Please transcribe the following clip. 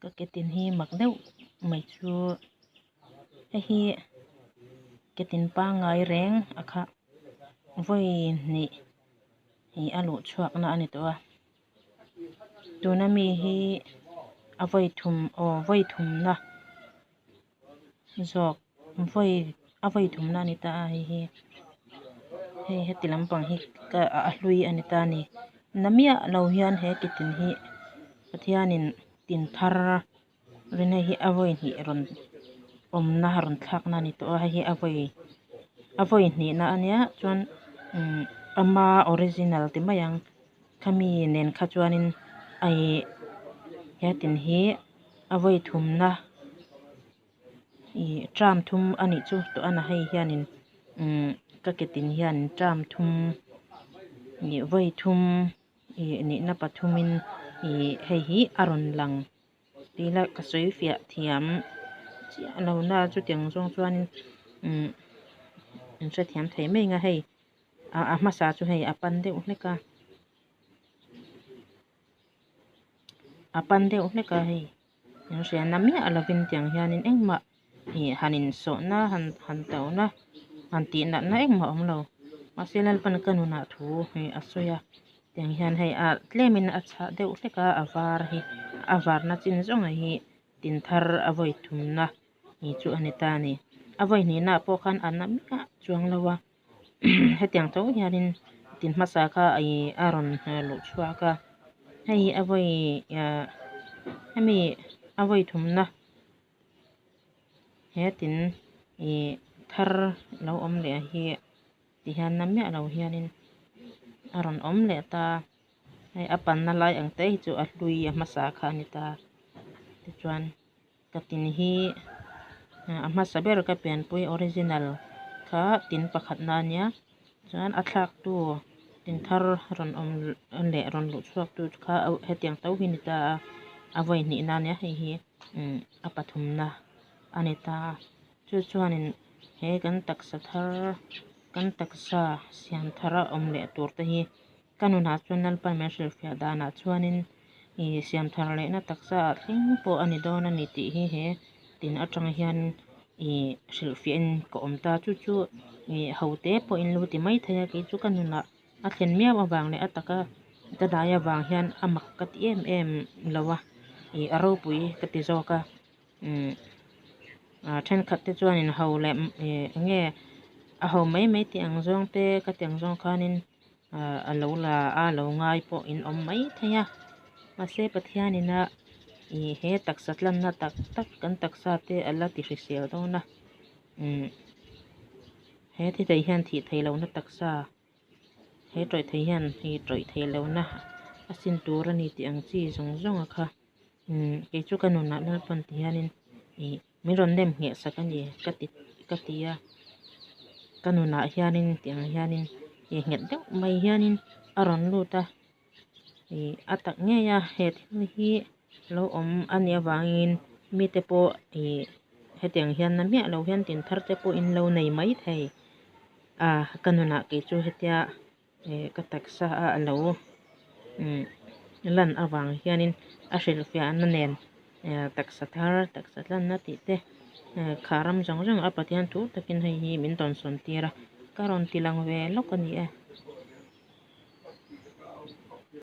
Ka ke tin hi mak deuh mai chu hei hi ke tin pangngai reng a kha vawi hnih ih a luh chhuak na a ni tawh a tuna mi hi a vawi thum aw vawi thum na zawk vawi a vawi thum na a ni ta a hei hi hei heti lampang hi ka a hlui a ni ta a ni na miah lo hian he ke tin hi Pathianin tin thar rin hei hi a vawi hnih rawn awmna rawn thlakna a ni tawh a hei hi a vawi a vawi hnihna a nia chuan umm ama original ti mai ang khami nen kha chuanin ih he tin hi a vawi thumna ih term thum a nih chu tawh a na hei hianin umm ka ke tin hian term thum ih vawi thum. Ih nihna pathumin ih hei hi a rawn lang tih lah ka sawi fiah thiam chiah lo na chutiang zawng chuanin umm in hrethiam thei mai ang a hei a hmasa chu hei a pan deuh hlek a a pan deuh hlek a hei in hriatna miah lovin tiang hianin engmah ih han insawhna han han tauhna han tih natna engmah a awm lo mahse Lalpan ka nunah thu ih a sawi a tiang hian hei a tlemin a chhah deuh hlek a a var hi a varna chin zawng hi tin thar a vawi thumna ih chu a ni ta a ni a vawi hnihna ah pawh khan a na miah chuang lo a hetiang tho hianin tin hmasa kha ih a rawn luh chhuak a hei hi a vawi ah hemi a vawi thumna he tin ih thar lo awm leh hi ti hian na miah lo hianin a rawn awm leh ta hei a panna lai ang te hi chu a hlui a hmasa kha a ni ta tichuan. Ka tin hi a hmasa ber ka pianpui original kha tin pakhat na ania chuan a thlak tu tin thar rawn awm leh rawn luh chhuak tu kha hetiang tho hi a ni ta a a vawi hnih na ania hei hi a pathum na a ni ta a chu chuanin he kan taksa thar kan taksa siam thar a awm leh tur te hi. Ka nunah chuan Lalpa min hrilhfiah danah chuanin ih siam thar lehna taksa ah thleng pawh a ni dawn a ni tih hi he tin atang hian ih hrilhfiahin ka awm ta. Chu chu ih ho te pawhin lo ti mai thei a, kei chu ka nunah a thlen miau avang leh a taka ka dai avang hian a mak ka ti em em lo a, ih a ropui ka ti zawk a. Umm ah thenkhat te chuanin ho leh ih eng nge a ho mai mai tih ang zawng te ka ti ang zawng khanin ah a lo la a lo ngai pawh in awm mai thei a mahse Pathianin a ih he taksa tlanna tak tak kan taksa te a la ti hrisel dawn a umm he thi thei hian thih theih lohna taksa he tawih thei hian ih tawih theih lohna a sin tur a ni tih ang chi zawng zawng a kha. Umm kei chu ka nunah Lalpan ti hianin ih min rawn nem ngheh sak a ni ka ti ka ti a ka nunah hianin tiang hianin ih nghet deuh mai hianin a rawn lut a ih a tak ngei a he thil hi lo awm a nih avangin mite pawh ih hetiang hian na miah lo hian tin thar te pawh in lo nei maithei a ka nunah kei chu hetia. Ih ka taksa a alo umm lan avang hianin a hrilhfiahna nen eh taksa thar taksa tlanna tih te eh kha ram zawng zawng a Pathian thu takin hei hi min tawnsawn tir a ka rawn ti lang ve lawk a ni e.